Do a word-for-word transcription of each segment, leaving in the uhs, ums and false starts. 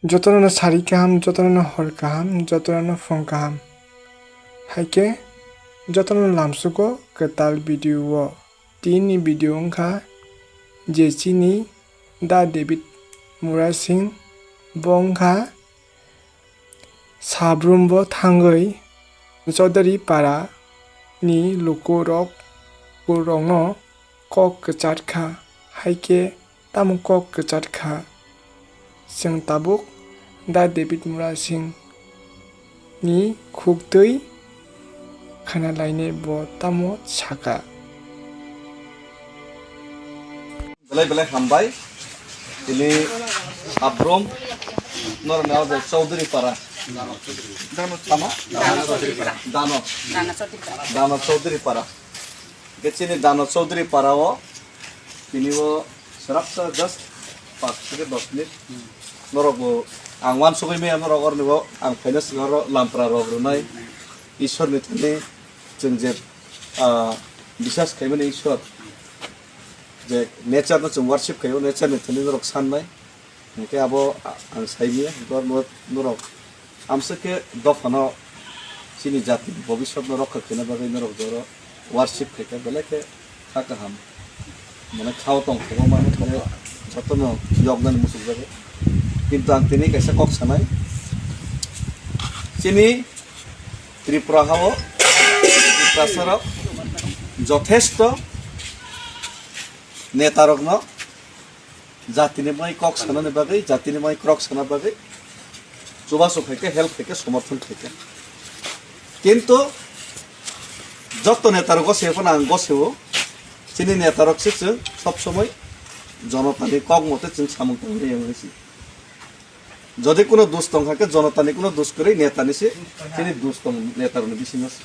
Jotono sari kaham, jotono hor kaham, jotono phung kaham. Haikhe jotono lamsugo kwtal video o. Tini video wngkha je chini Da David Murasing, bo wngkha Sabrumbo thangwi Chaudhary para ni lukurok, lukurokno kok kwchar kha, haikhe tamo kok kwchar kha? Chwng tabuk Da David Murasing ni khuktwi khana lainai bo tamo sakha. Belai belai hambai. Tini Abrom norni o je Chaudhary para. Tamo? Dano. Dano Chaudhary para. Hingke chini Dano Chaudhary para o tini o srapsa just pas theke dos minute. Norok bo ang wansugui maya norok orni bo ang phaina swngo oro lampra rok rwnai. Ishwar ni thani chwng je, ah, biswas khaimani Ishwar. Je nature no chwng worship khaio, nature ni thani norok sannai. Hingke abo a-, ang saimanya, hingke oro norok amswk khe dophano chini jati bobiswt no rokha khaina bagwi norok joro worship khaikha, belai khe kha kaham. Mane khao tong khe bo mane, mane jotono yoknani muchukjago. Kintu ang tini kaisa kok sanai, chini Tripura hao Tiprasa rok jothesto neta rokno jatini mai kok sanani bagwi, jatini mai krok sana bagwi chubachu khaikhe, help khaikhe, somorthon khaikhe. Kintu jotto netarok goseo phano ang goseo, chini netarok se chwng sob somoi jonotani kok mote chwng samung tangwi yang si. Jodi kuno dos tong kha khe jonotani kuno dos kwrwi, netani se chini dos tong, netarokni bisingo se.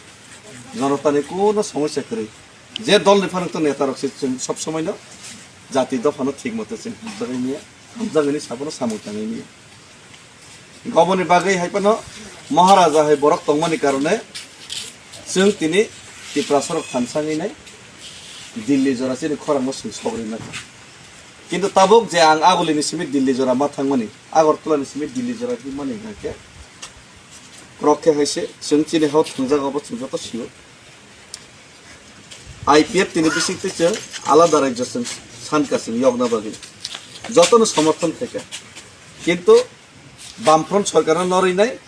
Jonotani kuno somosya kwrwi. Je dol ni phanang to neta rok se chwng sob somoi no jati dopha no thik mote chwng hamjagwi manya, hamjagwi ni sabo no samung tangwi manya. Oboni bagwi hai phano Maharaja hai borok tongmani karone chwng tini Tiprasa rok thansa wngwi nai Delhi jora chini khorang no chwng sogri nai. Kintu tabuk je ang Aguli ni simi Delhi jora ma thangmani, Agartala ni simi Delhi jora himani hingkha khe, krok khe hai se chwng chini hao thangjago, bo chwng joto sio. I P F T ni bising twi chwng alada rajyo chwng sanka chwng yokna bagwi jotono somorthon khaikha. Kintu Bamfront sorkarno norwi nai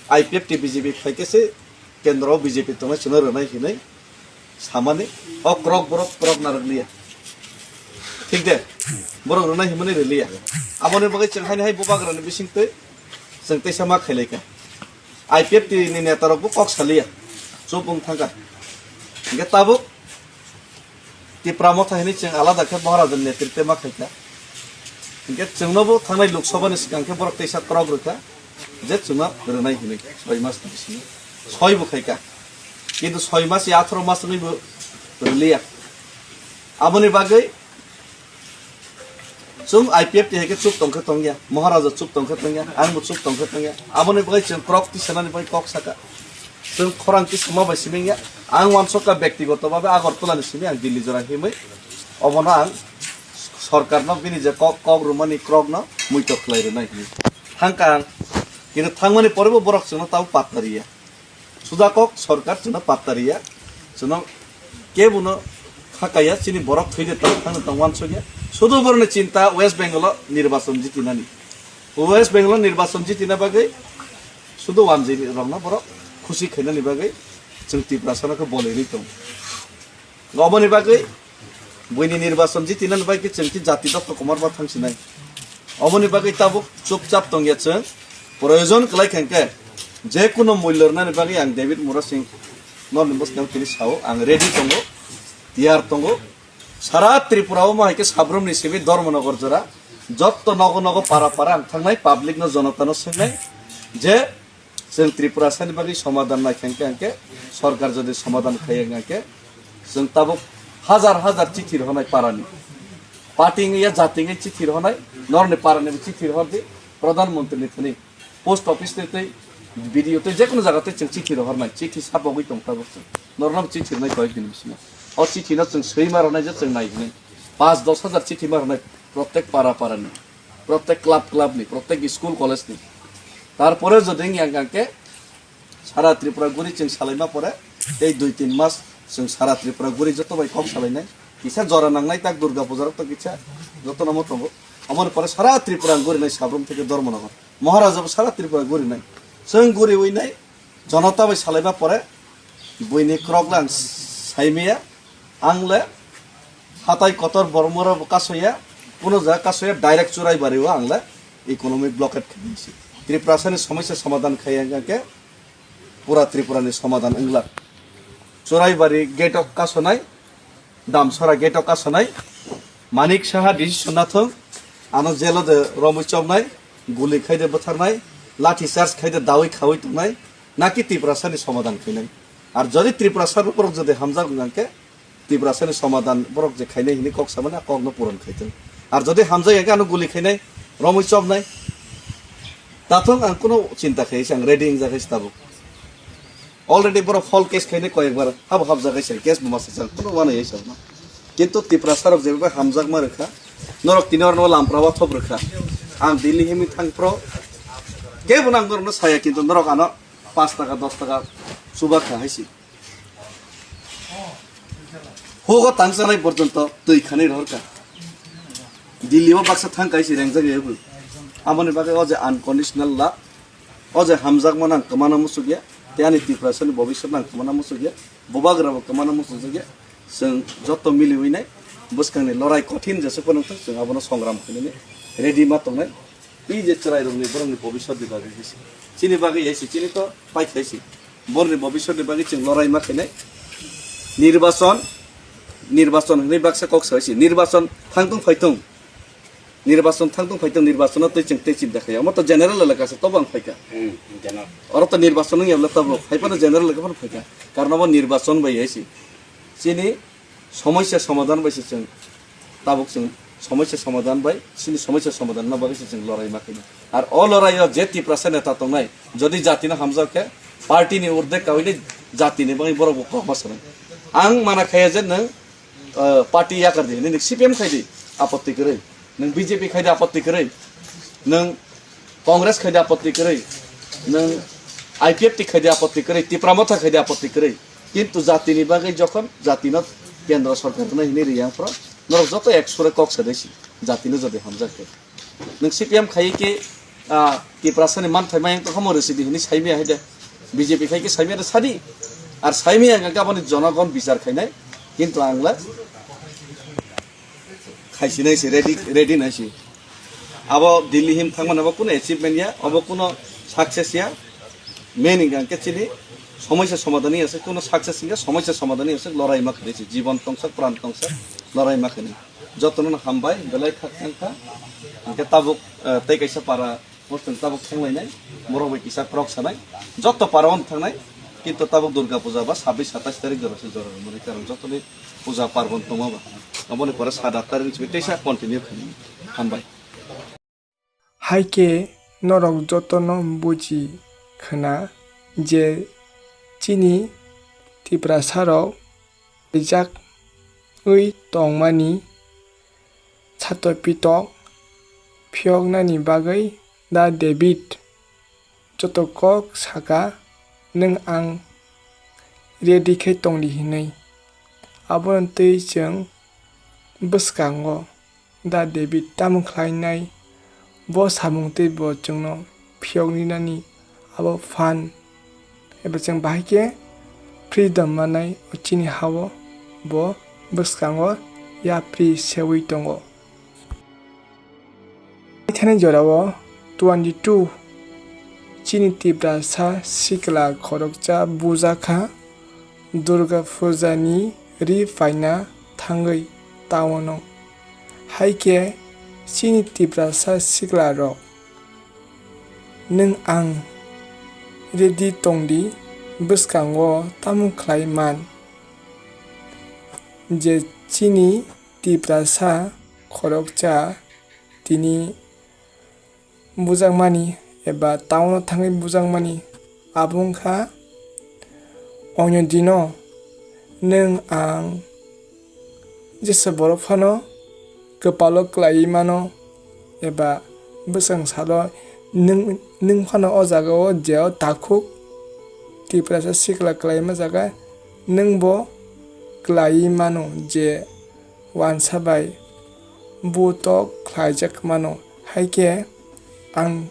I P F T B J P phaikhe se kendro o B J P tongnai chwngno rwnai hinwi samani o krok borok krok narwkliya. Thik de? Borok rwnai hinmani rwliya. Aboni bagwi chwng haini hai bubagrani bising twi chwng teisa ma khailaikha. I P F T ni neta rok bo kok saliya, chup wng thangkha. Hingke tabuk Tipra Motha hinwi chwng alada khe Maharaja ni netritwe ma khaikha. Hingke chwngno bo thangnai Lok Sabha ni swkang khe borok teisa krok rwkha je chwngno rwnai hinwi soi mas ni bisingo soi bo khaikha. Kintu soi mas ya atharo mas wngwi bo rwliya. Aboni bagwi Chwng I P F T hai khe chup tong khe tong ya, Maharaja chup tong khe tong ya, ang bo chup tong khe tong ya. Aboni bagwi chwng krok tisanani bagwi kok saka. Chwng khorang tisama bai simi ya. Ang wansokha bektigoto babe Agartala ni simi ang Delhi jora himwi. Obono ang sorkarno bini je kok, kok rwmani krokno muitok khlai rwnai hinwi thangkha ang. Kintu thangmani pore bo borok chwngno tabo patta riya. Suda kok sorkar chwngno patta riya, chwngno kebono khakaya, chini borok thwi de tong, thang de tong, wansokya. Sudu boroni chinta West Bengal o nirbachon jitinani. West Bengal o nirbachon jitina bagwi sudu wanjwi rokno borok khusi khainani bagwi chwng Tiprasano khe bolwi rwi tongo. Oboni bagwi buini nirbachon jitinani bagwi chwng khe jati dopha komarma thangsinai. Oboni bagwi tabuk chupchap tongya chwng. Proyojon kwlai kha hwnkhe je kuno mulyo rwnani bagwi ang David Murasing norni bwskango tini sao, ang ready tongo, tiyar tongo. Sara Tripura o ma hai khe Sabrumni simi Dharmanagar jora jotto nogo nogo para para ang thangnai, public no, jonota no swngnai je Chwng Tripura sani bagwi somadhan nai khe hwnkhe, hwnkhe sorkar jodi somadhan khaiya hwnkhe, chwng tabuk hajar hajar chithi rohornai parani. Party wngya jati wngwi chithi rohornai, norokni parani bo chithi rohordi, Pradhan Mantri ni thani, post office twi twi, B D O twi, jekunu jaga twi chwng chithi rohornai, chithi sapogwi tong tabuk chwng. Norokno bo chithi rwnai koyek din bisingo. O chithi no chwng swi ma rwnai je chwng nai hwnwi. Panch dos hajar chithi ma rwnai protek para parani. Protek club club ni, protek school college ni. Tarpore jodi wngya hwnkhe sara Tripura guri chwng salaima pore tei dui tin mas chwng sara Tripura guri joto bai kok salainai. Kisa jora nangnai tak Durga puja rok to kisa joto no tongo. Amoni pore sara Tripura guri nai Sabrum theke Dharmanagar. Maharaja bo sara Tripura guri nai. Chwng guri wi nai. Jonota bai salaima pore buini krok le ang saimaya, ang le hatai kotor bormoro bo kasoya, kuno jaga kasoya, direct Churaibari o ang le economic blockade khainai se. Tiprasani somosya somadhan khaiya hwnkhe pura Tripura ni somadhan wngla. Churaibari gate o kasonai, Damsara gate o kasonai, Manik Saha decision nathung, ano jelo de romwi chopnai, guli khai de bwtharnai, lathi charge khai de dawi khawi tongnai, naki Tiprasani somadhan khainai. Ar jodi Tiprasa borok jodi hamjak wngkha khe, Tiprasani somadhan borok je khainai hini kok samani a kokno puron khaitong. Ar jodi hamjak ya khe ano guli khainai, romwi chopnai, tathung ang kuno chinta khai se ang ready wngjak hai se tabuk. Already borok fall case khainai koyekbar habo hapjak hai se case bo masa chang kuno wanai hai se no. Kintu Tiprasa rok jeba hamjakma rwkha, norok tini orno lampra wathop rwkha. Ang Delhi himwi thang pro kebo nang norokno saya kintu norok ano pash taka dos taka chuba kha hai se. Hugo tangsanai porjonto twi khanai rohorkha. Delhi o baksa thang kaisi rengjak ya bw. Aboni bagwi o je unconditional love, o je hamjakma nang kwmana muchukya, tei ani Tiprasani bobiswt nang kwmana muchukya, bubagra bo kwmana muchukjakya. Chwng joto miliwi nai bwskangni lorai kothin jesa phano thang chwng abono songram khainani ready ma tongnai. I je chwrairokni borokni bobiswtni bagwi hai se. Chini bagwi hai se, chini to paikha hai se. Borokni bobiswtni bagwi chwng lorai ma khainai. Nirbachon, nirbachon hwnwi baksa kok sai se. Nirbachon thangtung phaitung. Nirbachon thangtung phaitung, nirbachono tei chwng tei chinta khaiya. Omo to general elaka se, tobo ang phaikha. Hmm, general. Oro to nirbachon wngya bwle tobo, hai phano general elaka phano phaikha. Karon obo nirbachon bai hai se. Chini Somosya somadhan bai se chwng, tabuk chwng somosya somadhan bai, chini somosya somadhan na bagwi se chwng lorai ma khainai. Ar o lorai o je Tiprasa neta tongnai, jodi jatino hamjak khe, party ni urdek kawi le jatini bagwi borok bo kok ma sanai. Ang mana khaiya je nwng, ah, party yakar di, nini C P M khai di, apotti kwrwi. Nwng B J P khai di, apotti kwrwi. Nwng Congress khai de apotti kwrwi, nwng I P F T khai de apotti kwrwi, Tipra Motha khai de apotti kwrwi. Kintu jatini bagwi jokhon jatino kendro sorkar hwnwi hwnwi riyang phro, norok joto ek sure kok sadai si, jatino jodi hamjak khe. Nwng C P M khai khe, ah, Tiprasani manthai mayang tongkha mo rwsidi hwnwi saimaya hai de, B J P khai khe saimaya de sadi, ar saimaya hwnkha khe aboni jonogon bichar khainai, kintu ang le khaisinai se, ready, ready nai se. Abo Delhi him thangmani abo kuno achievement ya, abo kuno success ya. Main hingka hingke chini somosya somadhan ya se, kuno success hingke somosya somadhan ya se, lorai ma khainai se, jibon tongsa, pran tongsa, lorai ma khainai. Jotono no hambai, belai khak thang kha. Hingke tabuk, eh, tei kaisa para Bo chwng tabuk thanglainai, borok bai kisa kwrwk sanai, joto para-o thangnai, kintu tabuk Durga puja ba sabbish satais tarik jora se jora rwmani karon jotoni puja parbon tongma ba. Aboni pore sat at tarik ni simi teisa continue khainai. Hambai. Hai khe norok jotono buji khna je chini Tiprasa rok rijak wi tongmani sato pitok phiyoknani bagwi da David joto kok saka, "Nwng ang ready khe tongdi," hinwi. Abono twi chwng bwskango da David tamo khlainai, bo samung tei bo chwngno phiyok rinani abo phan eba chwng bahai khe freedom manai o chini ha-o bo bwskango yapri seui tongo. Thani jorao twenty two chini Tiprasa sikla khoroksa bujakha Durga Puja ni ri phaina thangwi town o. Hai khe chini Tiprasa sikla rok, nwng ang ready tongdi, bwskango tamo khlai man je chini Tiprasa khoroksa tini bujakmani eba town o thangwi bujakmani abo wngkha, onyo dino nwng ang jesa borok phano kwpalo kwlaiwi mano eba Bwswng salo nwng, nwng phano o jaga o je o takhuk Tiprasa sikla kwlaima jaga nwng bo kwlaiwi mano je wansa bai bo tok khlaijak mano. Hai khe ang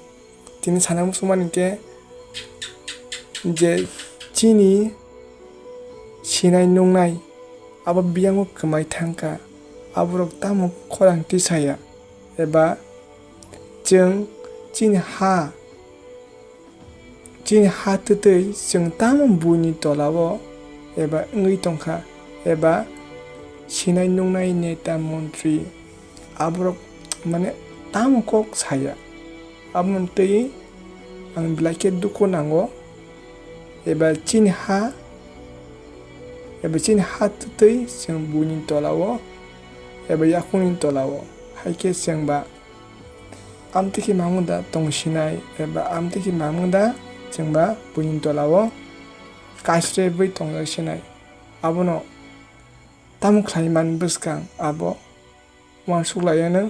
tini sana muchungmani khe je chini sinai nungnai abo biyang o kwmai thangkha, aborok tamo khorang tisaya eba chwng chini ha, chini ha twtwi chwng tamo buini tolao eba wngwi tongkha, eba sinai nungnai neta montri aborok mane tamo kok saya. Aboni twi ang belai khe dukhu nango, eba chini ha, eba chini ha twtwi chwng buini tolao eba yakungni tolao hai khe chwng ba amtwi khe mamung da tong sinai, eba amtwi khe mamung da chwng ba buini tolao kaisrebwi tongjak sinai. Abono tamo khlai man bwskang abo uansuk lai anw.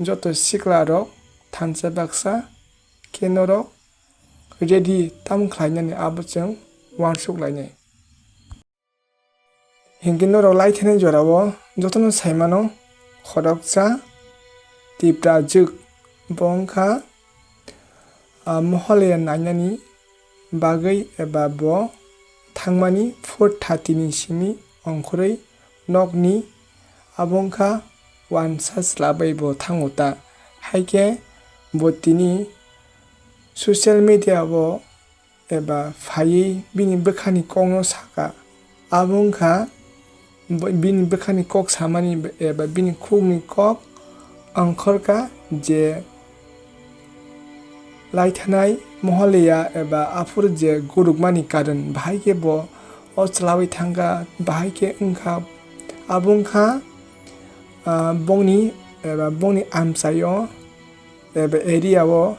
Joto sikla rok thansa baksa khe norok ready tamo khlainani abo chwng uansuk lainai. Hinkhe norok lai thani jorao jotono sai mano khoroksa Tiprajwk, bo wngkha, ah, Mohalaya nainani bagwi eba bo thangmani four thirty ni simi ongkhorwi nokni abo wngkha wansa chwla bai bo thango ta. Hai khe bo tini social media o eba phaiwi bini bwkhani kokno sakha. Abo wngkha bo-, bini bwkhani kok samani eba bini khukni kok ongkhorkha je laithanai Mohalaya eba aphuru je gurukmani karon bahai khe bo o chwlawi thangkha, bahai khe wngkha. Abo wngkha, ah, bongni eba bongni amchaio eba area o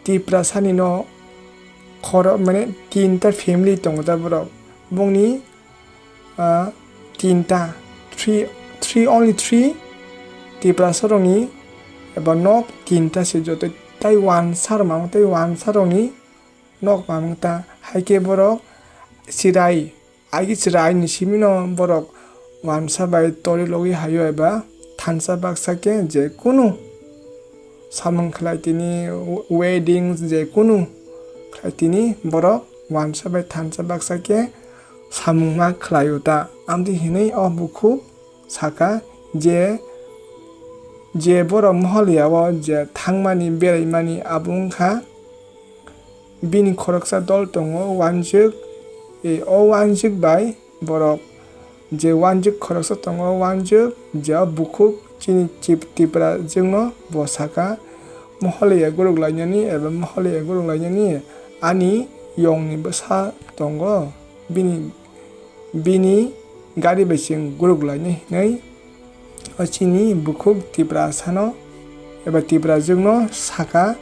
Tiprasani no khoro, mane, tinta family tongo ta borok. Bongni, ah, tinta, three, three, only three Tiprasa rokni eba nok tinta se joto, tai wansa rok mang, tai wansa rokni nok mamung ta. Hai khe borok chwrai, agi chwrai ni simi no borok wansa bai tori logwi haio eba thansa baksa khe je kunu samung khlai tini, wedding je kunu khlai tini borok wansa bai thansa baksa khe samung ma khlaio ta. Amtwi hinwi o bukhuk sakha je, je borok Mohalaya o je thangmani beraimani abo wngkha bini khoroksa dol tongo, wanjwk, e, o wanjwk bai borok je wanjwk khoroksa tongo, wanjwk je o bukhuk chini Tip-, Tiprajwkno bo sakha, Mohalaya guruk lainani eba Mohalaya guruk lainani ani yongni bwsa tongo, bini bini gari bai chwng guruk lainai hinwi o chini bukhuk Tiprasano eba Tiprajwkno sakha.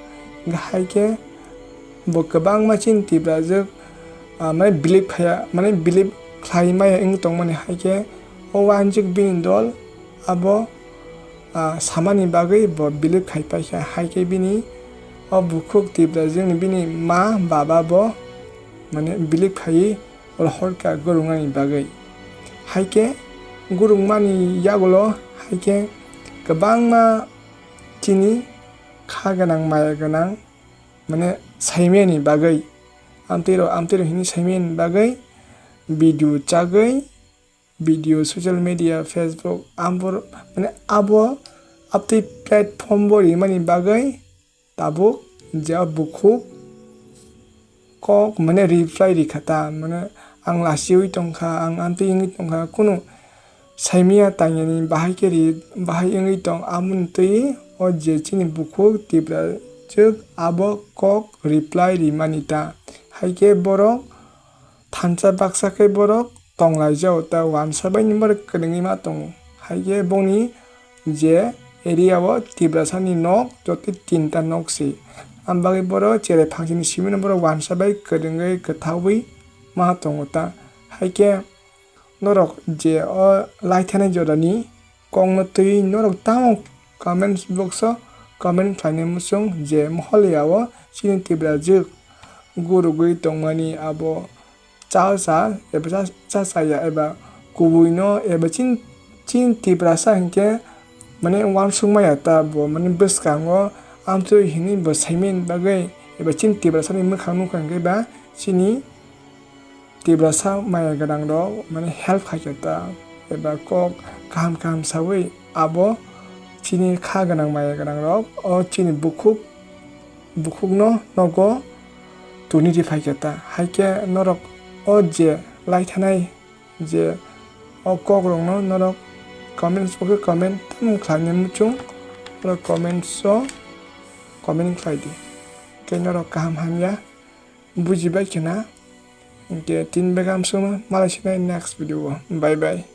Hai khe bo kwbangma chini Tiprajwk, ah, mane believe khaya, mane believe khlai maya wng tongmani, hai khe o wanjwk bini dol abo, ah, samani bagwi bo believe khai paikha. Hai khe bini o bukhuk Tiprajwkni bini ma baba bo mane believe khaiwi rohorkha gurungmani bagwi. Hai khe gurungmani yagulo hai khe kwbangma chini kha gwnang, maya gwnang, mane, saimani bagwi, amtwi rok, amtwi rok hini saimani bagwi video chagwi, video social media, Facebook, abor-, mane, abo, abtwi platform bo rimani bagwi tabuk je bukhuk kok, mane, reply rikha ta, mane, ang lasiwi tongkha, ang amtwi wngwi tongkha, kunu saimaya tangyani bahai khe ri, bahai wngwi tong, amoni twi o je chini bukhuk Tiprajwk abo kok reply rimani ta, hai khe borok thansa baksa khe borok tonglaijao ta, wansa bai ni borok kwrwngwi ma tongo. Hai khe bongni je area o Tiprasani nok joto tinta nok se. Am bagwi borok cherai phangsini simi no borok wansa bai kwrwngwi kwthaui ma tongo ta. Hai khe norok je o laithani jorani kokno twi norok tamo comment box o comment khlainai muchung je moholiya o chini Tiprajwk gurugwi tongmani abo cha cha eba cha cha ya eba kubuino eba chin chin Tiprasa hinkhe mane uansukmaya ta bo mane bwskango amtwi hinwi bo saimani bagwi eba chin Tiprasani mwkhang nukha hinkhe ba chini Tiprasa maya gwnangrok mane help khaikha ta eba kok kaham kaham sawi abo chini kha gwnang maya gwnangrok o chini bukhuk bukhukno nogo tuni riphaikha ta. Haikhe norok o je laithanai je o kokrokno norok comments bo khe comment tamo khlainai muchung norok comments o comment khlai di. Tei norok kaham hamya bujibai khena. Hinkhe tin bega amsukno malai sinai next video o. Bye bye.